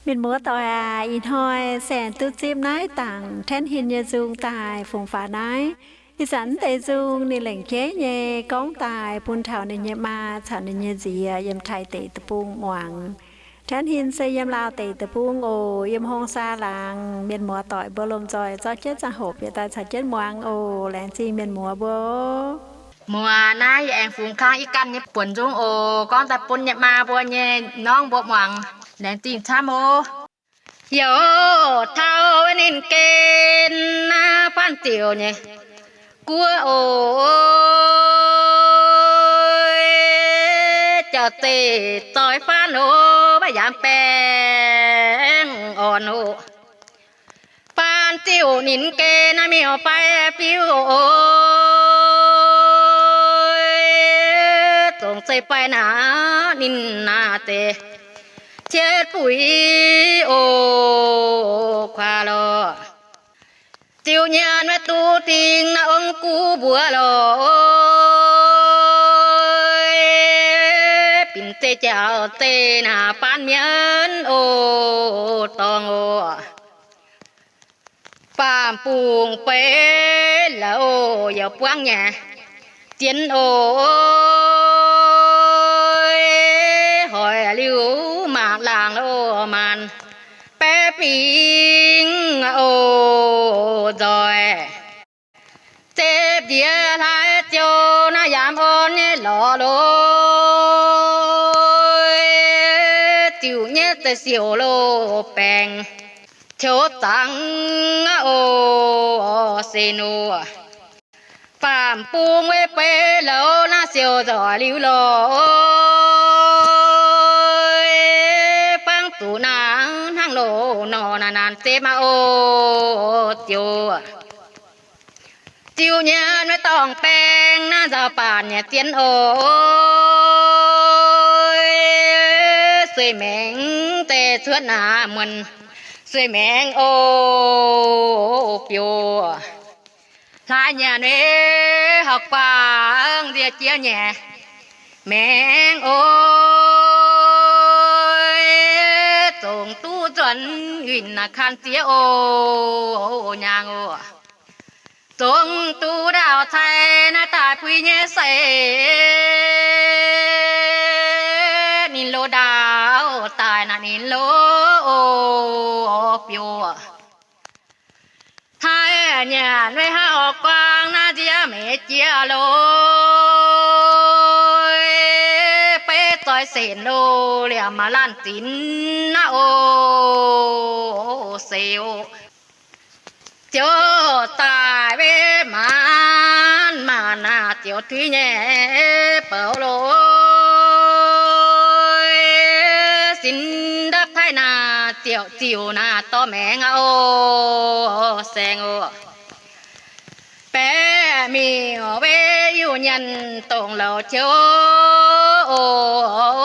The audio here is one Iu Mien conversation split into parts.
Mienh muoz-doic aac, ih hnoi se aengx duqv zipv naaiv dangc Tenv Hinh nyei nzung daaih fungx faaux naaiv. Ih zanc deix nzung ninh lengc jeiv nyei gorngv daaih bun taux ninh nyei maa caux ninh nyei nziex yiem Taiv deic-bung muangx. Tenv Hinh se yiem Laauv deic-bung oc, yiem Hong Saa laangz. Mienh muoz-doic mbuo lomh nzoih zorqv jienv ziangh hoc bieqc daaih caux jienv muangx oc. Laengz zingh mienh muoz mbuo. Muoz naaiv yie aengx fungx kangv i ganh nyei buonc nzung oc, gorngv daaih bun yie maa mbuo nyei norngv mbuo muangx. Laengz zingh camv oc. Youz taux ninh gen naaiv faanv ziouc nyei guoqv oc, jauv-zeih zoih faanv oc, maiv yaangz baengh orn oc. Faanv ziouc ninh gen naaiv miuc-fai fiuv oc, zongc zeiv-fai naaic ninh naaic deix cietv buic oc, kuaax lorh. Ziouc nyanc maiv duqv dingc naaiv ong-guv mbuox lorh, binc zeiv jauv-zeih naaic faanv mienh oc, dorngx oc. Faam-fungx beiv la'oc, yaac buangv nyei zien oc, hoic liuz mangc laangc la'oc, maanc baeqv fingx oc, nzoih zepv ndiev hlaax ziouc naaiv yaac orn nyei lorz loh, ziouc nyei za'siouc loh baengc, qiu zangx oc, se nor. Faam-fungx weiv beiv la'oc, naaiv siouc nzoih liuz lorh, fangv zuqc naaiv hnangv loh nor, naaic naanc zepv aqv oc, ziouc ziouc nyanc maiv dorngc baeng naaiv nzauh baanc nyei zien oc, sueih maengx deix cuotv naaic muonc sueih maengx oc, biouv. Hlaax nyanc maiv horpc guangc nzie jiex nyei maengx oc, zongc duqv nzuonx winh naaic kanh ziex oc, nyaangh oc. Zongc duqv ndaauh cai naaiv daaih puix nyei se ninh loz ndaauh daaih naaic ninh loz oc, biouv. Hlaax nyanc maiv horpc guangc naaiv nzie maiv jiex loh, beiv zoih senc loh, liemh maaih laanh zinx naaiv oc, se oc. Ziouc daaih maiv maanc maanc naaic ziouc tuix nyei bouc loh, sin ndapv taaih naaic ziouc ziouc naaic dorh maengx aqv oc, saeng oc. Baeqc miuc weiv Iu-Mienh dongh louc qiu oc,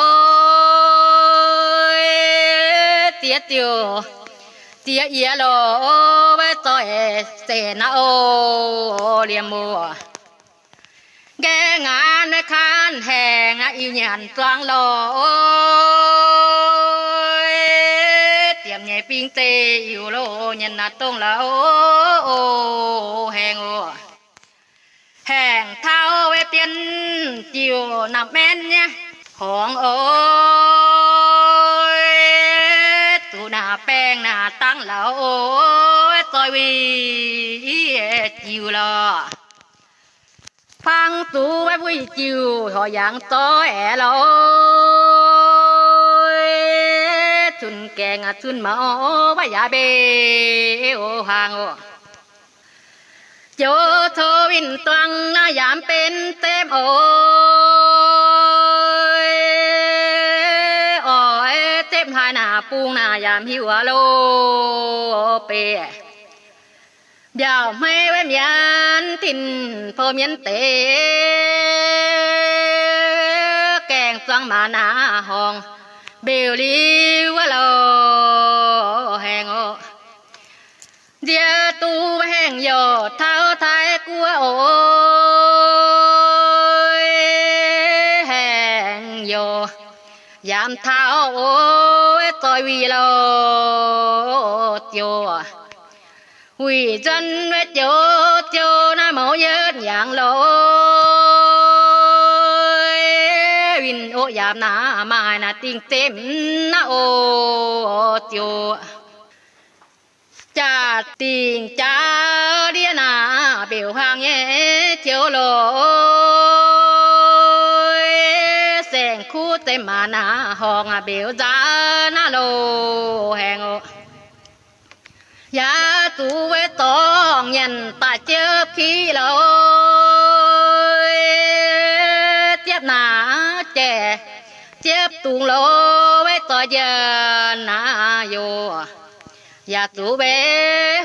ziex ziouc ziex yie loh, weiv zoih senc naaiv oc, liemh oc. Nqaeqv ngaanc maiv kaanv haengh aqv, Iu-Mienh zuangx loh, diemx nyei fing zeiv Iu-Mienh naaic dongh louc haengh oc. Haengh taux weiv bienv jiuc namx maenv nyei horngz oc, zuqc naaic baengh naaic dangv laux oc, zoih wuic jiuc lorh. Fangv zuqc weiv wuic jiuc horc yangh zoih aeqv lorh, cun gaengh cun maux maiv yaac mbeih oc, hlang oc. Ziouc coux winh duangx naaiv yaac benx zepv oc, oix zepv hlaax naaic bung naaic yaac hiuv loh, beiv mbiaauc hmeiv weiv mienv tin pou mienv deix, gaengh zuangx maanc naaic horngz mbeux liuz wuov loh, haengh oc. Nziex duqv haengh youh taux Taiv guoqv oc, haengh youh yaac taux oc, zoih wuic loh, ziouc wuic nzuonx wuov joux ziouc naaiv mouz yietv yangh loh, winh oc yaac naaiv maaih naaiv dingh zemv naaiv oc ziouc jaax dingh jaax ndiev naaiv mbeux huaang nyei joux loh, saeng-kuv zemv maac naaiv horngh mbeux nzaax naaiv loh haengh oc. Yaac zuqc wuov dorngh nyanc daaih jiepv kiqv loh, jiepv naaiv jai, jiepv dungz loh, wuov zoih njien naaiv yoc. Yaac zuqc wuov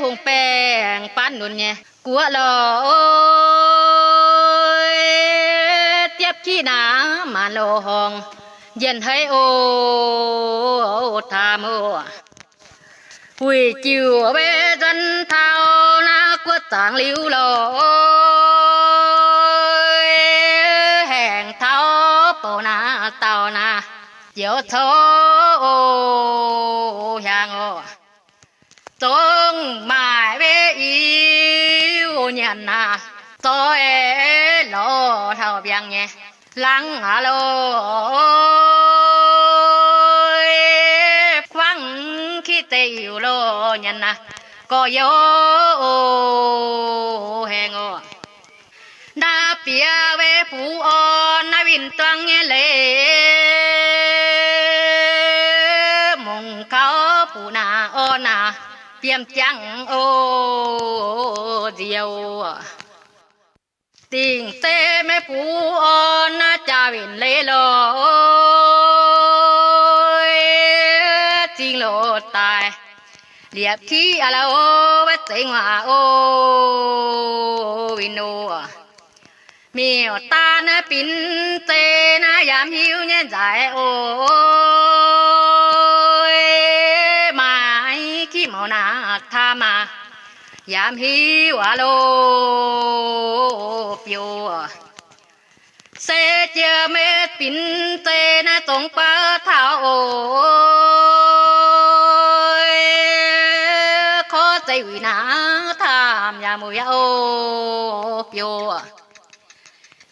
hungh baengh baan lunx nyei guoqv loh, jiepv kiqv naaiv maanc loh horngh njien haiv oc, taamh oc. Wuic jiuc wuov nzuonx taux naaiv guoqv zaangc liuz loh, haengh taux bouc naaiv dauh naaiv, ziouc coux oc hiaangx oc. Zongc maaih wuov iu nyanc naaiv, zoih lorz hlauv-mbiangh nyei laangz aqv loh, kuangv kiv deix iu loh nyanc naaiv, gorx-youz oc haengh oc. Naaiv bieqc wuov buv orn naaiv winh duangv nyei leiz, mungz kaux buv naaiv orn naaiv biemh jangv oc nziouv. Dingc zeiv maiv buv orn naaiv jaa-winh leiz loh, zingh loh daaih liepc kiv aqv loh, wuov zeiv nguaaz oc winh oc. Miuc-daan naaiv binc zeiv naaiv yaac hiuv nyei nzaaix oc, maaih kiv mouc naaiv taa maah, yaac hiuv aqv loh biouv. Se jiex maiv binc zeiv naaiv zongx baav taux oc, korv zeiv wuic naaiv taamh yaac mueic aqv oc biouv.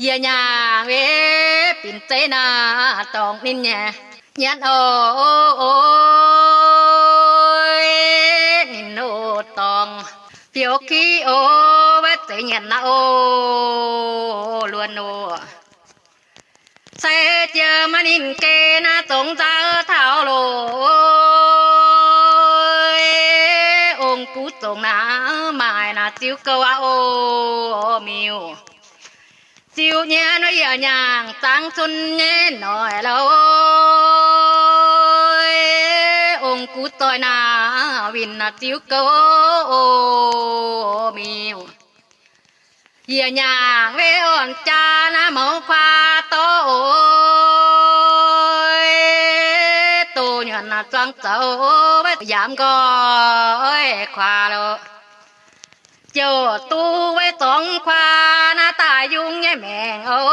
Yie nyaangc wuov binc zeiv naaiv dorngc ninh nyei nyanc oc, ninh oc dorngc biouv kiv oc, wuov zeiv nyanc naaiv oc luonx oc. Se jiex maiv ninh geh naaiv zongx nzauh taux loh, ong-gux zongc naaiv maaih naaiv ziux gouv aqv oc miuc. Ziux nyei nor yaac nyaangc zangx cun nyei noic loh, ong-gux zoih naaiv winh naaiv ziux gouv oc miuc. Yie nyaangc wuov orn jaa naaiv mouz kuaax dorv oc, doh nyuonh naaiv zuangx zoux wuov yaac nqoi kuaax loh. Ziouc duqv wuov zorngx kuaax naaiv daaih yungh nyei maengc oc,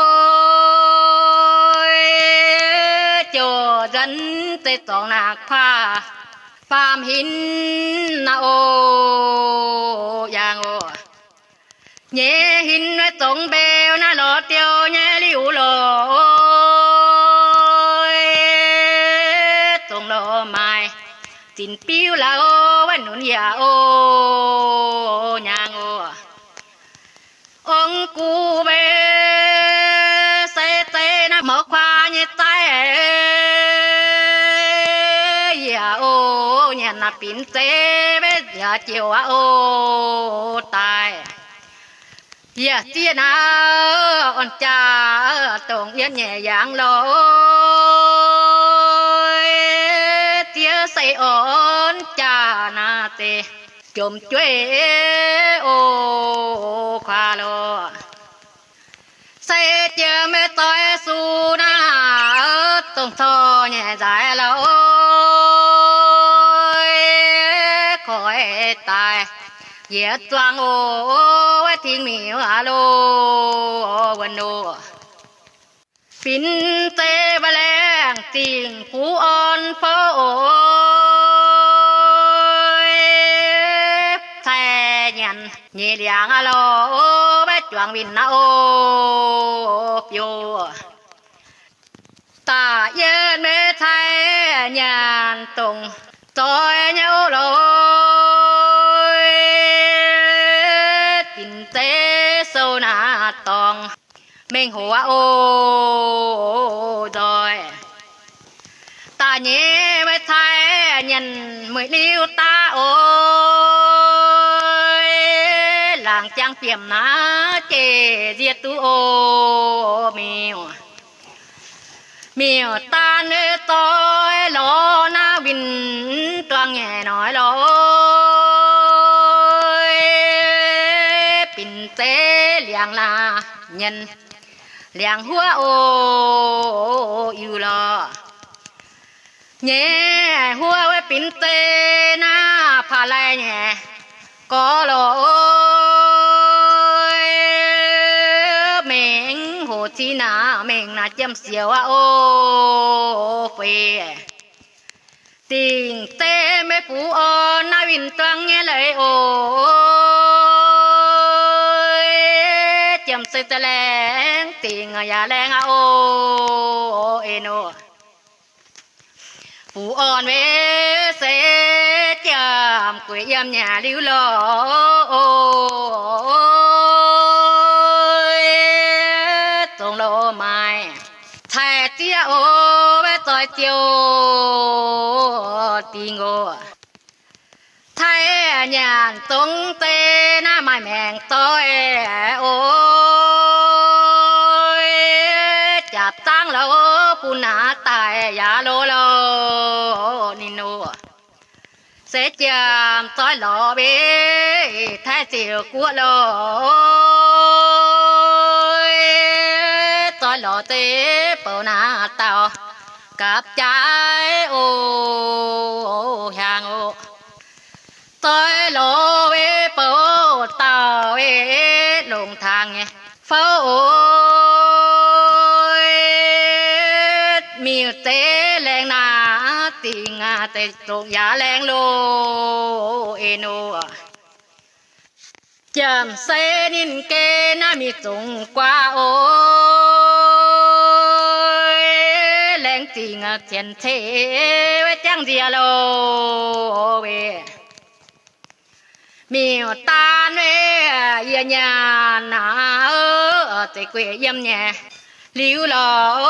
ziouc nzuonx zeiv zorngx naaiv kuaax faam hinv naaiv oc yangh oc. Nyeiz hinv wuov zongx mbeu naaiv lorz diou nyei liuz loh, zongx loh maaih zinc biuv lauh wuov nunc yaac oc nyaangh oc. Ong-gux mbuo se zeiv naaiv mouz kuaax nyei zaiv, yaac oc nyanc naaiv binc zeiv mbuo yaac jouh aqv oc daaih. Yie zieqv naaiv orn jaa dongh yietv nyei yangh loh, zieqv se orn jaa naaiv deix jomc jueiv oc kuaax loh. Se jiex maiv zoih su naaiv dongh corc nyei nzaaix loh, koi daaih yietc zuangx oc wuov tingx miuc aqv loh wuonh oc. Binc zeiv mba'laengh zingh buv orn fouv oc, nyei liangx aqv lorh, maiv juangc winh aqv oc, biouv. Da'yietv maiv cai nyanc dongh zoih nyei oc lorh, binc zeiv sou naaiv dorngx mengh hoc aqv oc, nzoih. Da'nyeic maiv cai nyanc mueic liuz daav oc, laangz jangv biemh naaiv jeic nziex duqv oc, miuc. Miuc-daan zoih lorz naaiv winh duangv nyei noic lorh, binc zeiv liangx laac nyanc liangx huov oc, iu lorh. Nyei huov wuov binc zeiv naaiv paav lai nyei gorx lorh, mengh hoc cin naaiv mengh naaiv jiem siouc aqv oc, fei. Dingc zeiv maiv bungx orn naaiv winh duangv nyei leiz oc, jiem se za'laengz dingc yaac laengz aqv oc, en oc. Bungx orn weic se jiem gueic yiem nyanc liuz lorh oc, zongc loz maaic cai zieqv oc, maiv zoih ziouc dingc oc. Cai nyanc zongx zeiv naaiv maaih maengc zoih oc, jaapc zaangv lorh bun naaiv daaih yaac loz lorh ninh oc. Se jiem zoih lorz weic taaih ziouc guoqv lorh, zoih lorz zeiv bouc naaiv dauh gapv jaaix oc, hiaangx oc. Zoih lorz weic bouc dauh weic longc tangx nyei fouv oc, miuc-zeiv laengz naaiv dingc aqv, zeiz zongc yaac laengz loh, en oc. Jiem se ninh geh naaiv mingh zongc guaax oc, laengz zingh cien ceix jangv nziex loh weic miuc-daan weic yie nyanc naaiv zeiv gueic yiem nyei liuz lorh,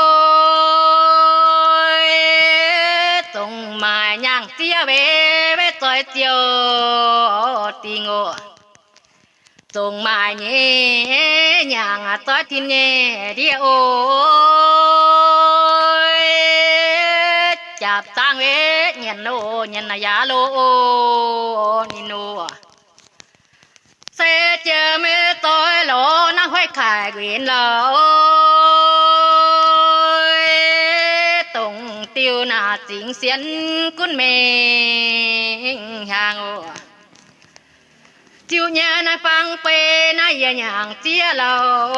zongc maaic nyaangc zieqv weic maiv zoih ziouc dingc oc. Zongc maaic nyei nyaangc zoih tin nyei ndiev oc, jaapc zaangv weic nyanc oc, nyanc yaac loh oc, ninh oc. Se jiem zoih lorz naaiv huaix kaaix nquenx lorh, dongh diuh naaic zingx sienx gunv mengh hiaangx oc. Ziuh nyei naaiv fang bei naaiv yie nyaangc zieqv lorh,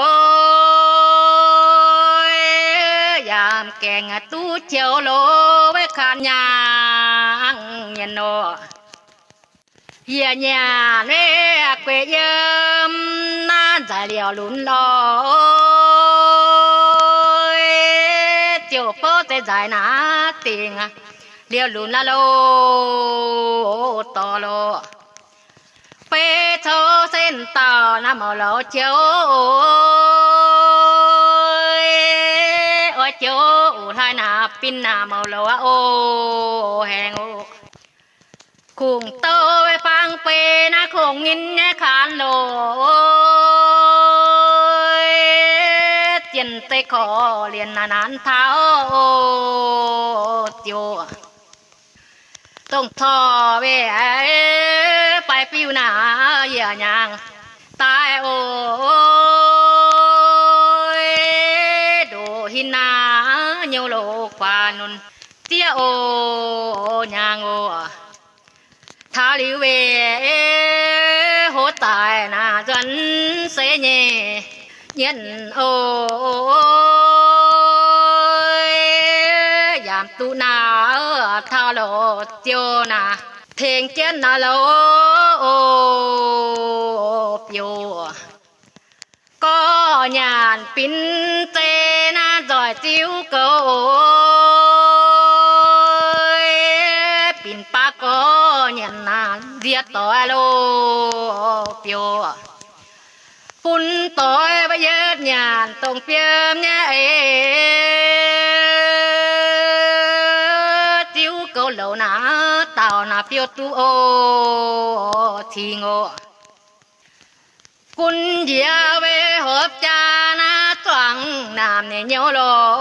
yaac gaengh duqv qiex loh weic kaaix nyaangc nyanc oc. Yie nyanc weic gueic yiem naaiv nzaic liouh lunx lorh, ziouc bouv zeiv nzaic naaiv dingc liouh lunx la'loh dorh loh. Fei coux sen dauh naaiv mouc louz joux, oix joux uix hlaaix naaiv bin naaiv mouc louz aqv oc, haengh oc. Kungx douv fang bei naaiv kungx nyinh nyei kaanx loh, zien zeiv korv-lienh naaiv nanv taux oc, ziouc dongh corc weic fai fiuv naaiv yie nyaangc daaih oc, ndoqc hin naaiv nyouv loz guaax nunc zieqv oc, nyaangc oc. Taux liuz weic hoz daaih naaiv nzuonx seix nyei nyienz oc, yaac duqv naaiv taux loz ziouc naaiv tengx jienv naaiv loz oc. Ziouv, gorx nyanc binc zeiv naaiv nzoih ziuv goux, binc baav gorx nyanc naaiv nziex doix loh biouv. Bun doix mbuo yietv nyanc dongh fiem nyei eix, ziuv goux louc naaiv dauh naaiv fiou duqv oc, cingx oc. Gunv njiec mbuo hopv jaa naaiv zuangx naamh nyei nyouz loh,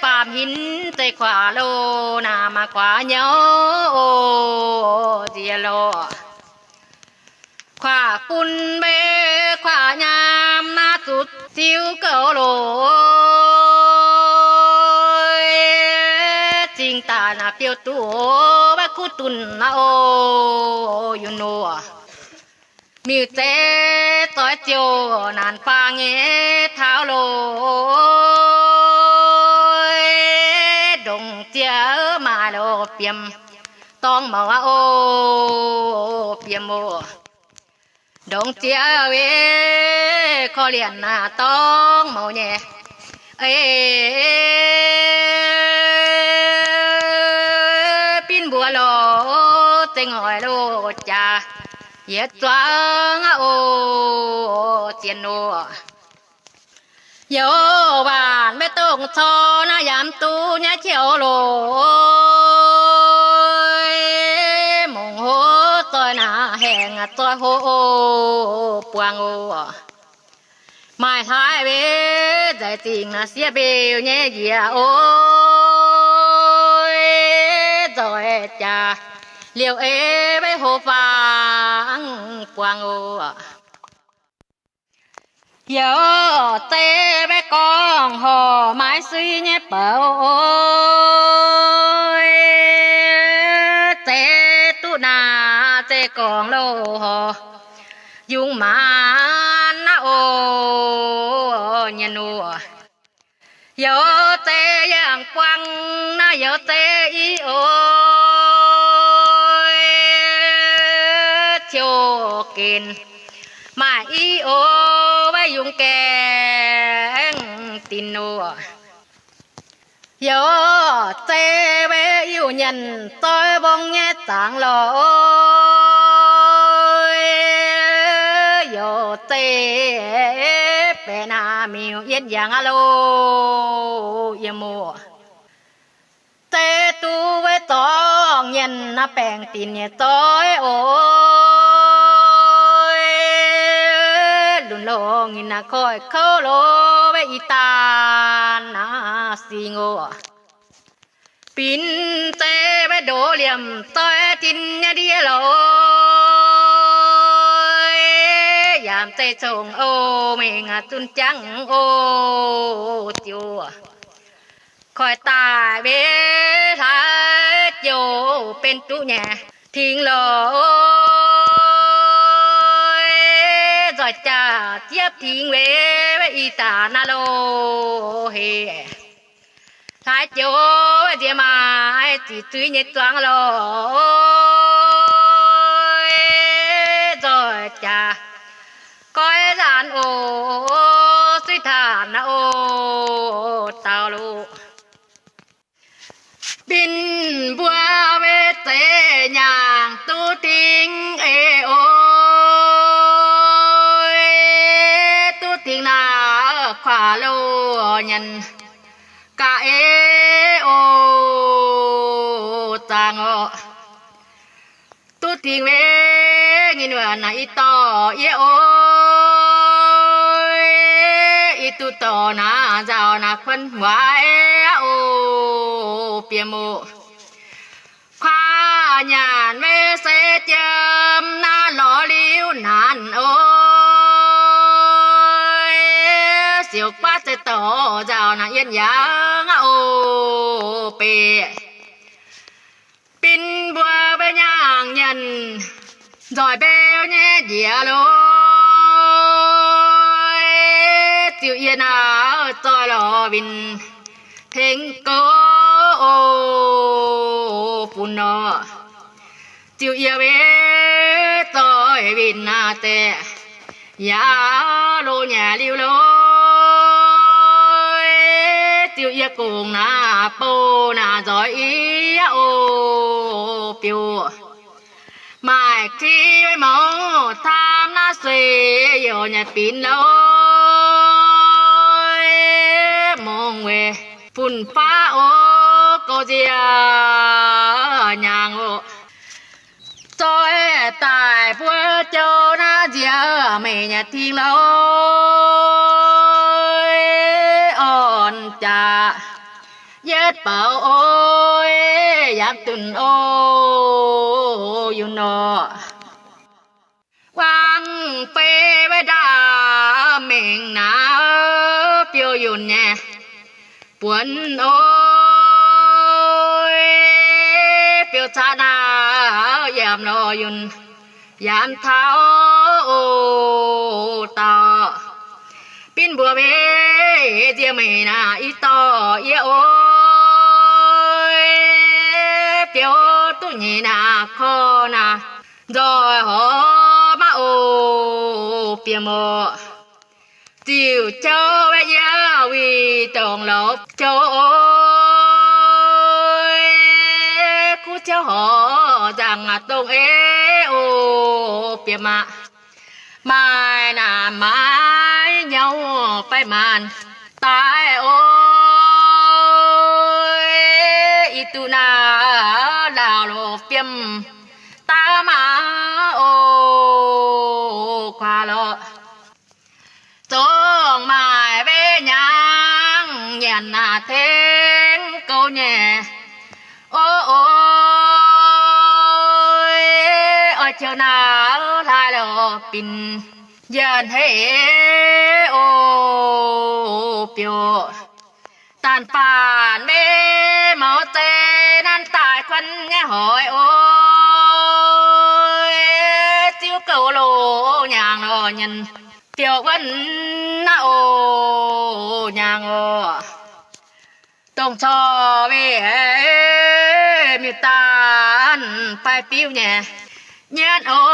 faam hinv zeiv kuaax loh, naamh maaih kuaax nyouz oc, nziex loh. Kuaax bun mbuo kuaax nyaam naaiv zuqc ziuv goux loh, cingx daaih naaiv fiou duqv maiv kuv dunh naaiv oc, yungh nor. Miuc-zeiv doix ziouc naanc faang nyei taux loh, ndongc ziex maaih loh fiem dorngx mouc aqv oc, fiem oc. Ndongc ziex weix korv-lienh naaiv dorngx mouc nyei. Eix, binv mbuo loh, zengc oix loh jaax yietc zuangx aqv oc, zien oc. Youz waanc maiv dongh cor naaiv yaac mv duqv nyei qiu loh, mongc hoz zoih naaiv haengh zoih hoz buangh oc. Maaih hlaaix weix nzaic zingh naaiv siev mbeux nyei njiec oc, nzoih jaax liouh ei maiv hoz faang buangh oc. Youz zeiv maiv gorngv horc maiv suiv nyei bouc oc, zeiv duqv naaiv zeiv gorngv loh horc yungz maanc naaiv oc, nyei nor. Youz zeiv yangh buangh naaiv youz zeiv i oc, ciouv genc maaih i oc, maiv yungz gaengh dinc oc. Youz zeiv maiv iuh nyanc zoih mbong nyei zaangc loh, youz zeiv baeqc naaiv miuc yietv ndiangx aqv loh, yiem oc. Zeiv duqv maiv zorngh nyanc naaiv baengc dinc nyei zoih oc, lunx longx nyei naaiv koiv kouv loh, maiv i daan naaiv singx oc. Binc zeiv maiv ndoqv liemh zoih dinc nyei ndie loh, yaac zeiv congx oc, mengh zunh jangv oc, ziouc koiv daaih mbenc hlaax jouh benx duqv nyei tingx loh, nzoih jaax ziepv tingx weic i daaih naaiv loh heh. Hlaax jouh nziex maaih ziqc zuiz nyei zuangx loh, nzoih jaax goiv nzaanx oc, suiv taanx naaiv oc, daux loh. Binc mbuo maiv zeiz nyaangc duqv tingx eix oc, duqv tingx naaiv kuaax loh nyanc ga'eix oc, zaangc oc. Duqv tingx weic nyei wuonc naaiv i dorh yie oc, i duqv dorh naaiv nzauh naaiv kuonv waaic aqv oc, bieqc moc. Kuaav nyanc maiv se jiem naaiv lorz liuz naanc oc, siouc guaav se dorh nzauh naaiv yietv yangh aqv oc, bieqc. Binc mbuo maiv nyaangh nyanc nzoih mbeu nyei njiec loh, ziouc yie naaiv zoih lorz winh tengx goux oc, bun nor. Ziouc yie weic winh naaiv deix, yaac loz nyaac liuz lorqc, ziux yie gongx naaiv bou naaiv nzoih yie oc biouv. Maaih ki mouc taamv naaiv suix youc nyaac binc lorqc, mungz weic fun-faqv oc, gouv nziec nyaangc oc. Zoih daaih mbuo jouh naaiv nziex meic nyaac ting lorqc, orn jaax yietv baux oc, yaac dunc oc, yunc nor. Wangv fei waiv ndaauv mengh naaiv biouv yunh nyei buonc oc, biouv caqv naaiv yiem lorz yunh yaac taux oc, dauh binv mbuo meix nziex meic naaiv i dorh yie oc, biouv duqv nyeic naaiv korv naaiv nzoih horv maiv oc, bieqc moc ziux jauv waiv yie wih dongh lorz jauv oc, kuv jauv horv nzangc dongh ei oc, bieqc maah. Maaih naaic maaiz nyouv fai maanc daaih oc, i duqv naaiv laauh loz fiem daav maah oc, kuaax lorqc. Zongc maaih mbenc hnyangx nyanc naaic tengx gouv nyei oc, oix jienv naaiv hlaaix lorh binc yienh heix oc, biouv. Da'faanh mbenc mouc zei nanv daaih kuonx nyei hoic oc, ziouv gouv loz nyaangc lorh nyienz biouv wuonv naaiv oc, nyaangc oc. Dongh corc weic miuc-daanh fai fiuv nyei nyienv oc,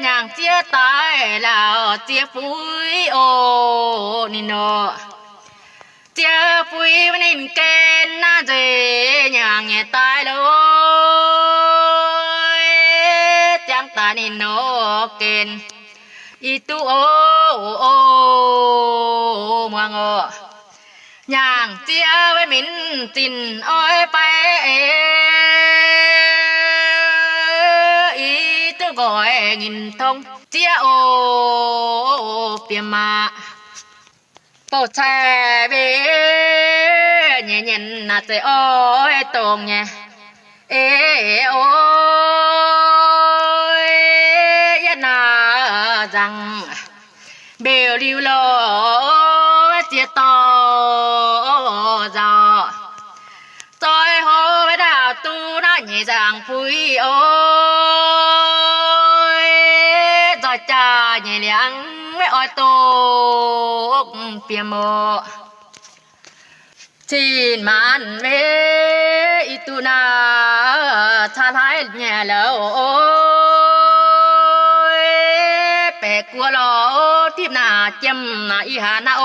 nyaangc ziex daaih laauh ziex fuix oc, ninh nor. Ziex fuix ninh gen naaiv nzeix nyaangc nyei daaih lorqc, ziangx daaih ninh nor gen i duqv oc, oc, muangx oc. Nyaangc ziex weic minc zinh oix fai eix, i duqv nqoi nyinh tong ziex oc, bieqc maah. Bouh cai weic nyei nyienz naaic zeiz oix dongz nyei eix oc, yie naaic nzangc mbeux liuz lorh ziex dorh nzauh. Zoih hoz waiv ndaauh duqv naaiv nyeic nzaangc puix oc, nzoih jaax nyeic liangx weiv oix doqc bieqc moc. Cin maanc weiv i duqv naaiv caa hlaiv nyei louh oc, baeqc guoqv lorh tipv naaic jiem naaic i haaix naaiv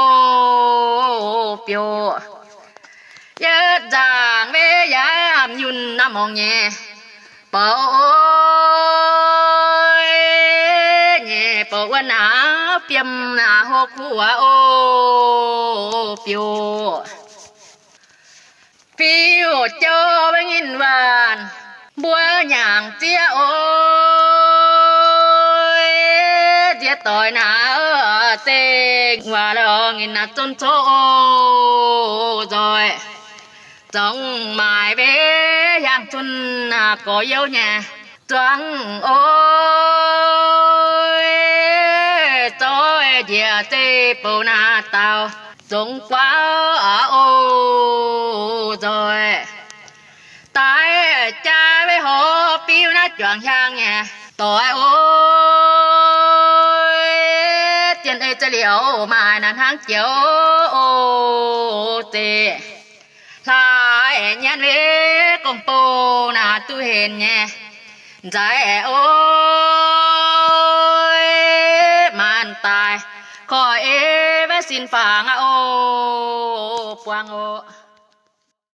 oc, biouv. Yietv nzaangc weiv yaac yunh naaiv mongc nyei bouc oc, nyei bouc wuov naaiv fiem naaic hlo kuv oc, biouv. Fiuv-jouv weiv nyinh waanc mbuo nyaangc ziex oc, nziex doic naaiv zengc waac lorh nyinh naaiv zunv coqv oc, nzoih zorngx maaic weiv hiaang zunv naaiv gorx-youz nyei zuangx oc, zoih njiec zeiv-bouc naaiv daaux zongx guaav oc, nzoih daaih jaa weiv horpc biuv naaiv juangc hiaang nyei doic oc, zien ei za'liouh maaih naaiv hnangv joux oc, zeiv hlaax nyienv weiv gong-bou naaiv duqv henv nyei nzaaic oc, maanc daaih korv-eix maiv sin fangx aqv oc, buangh oc.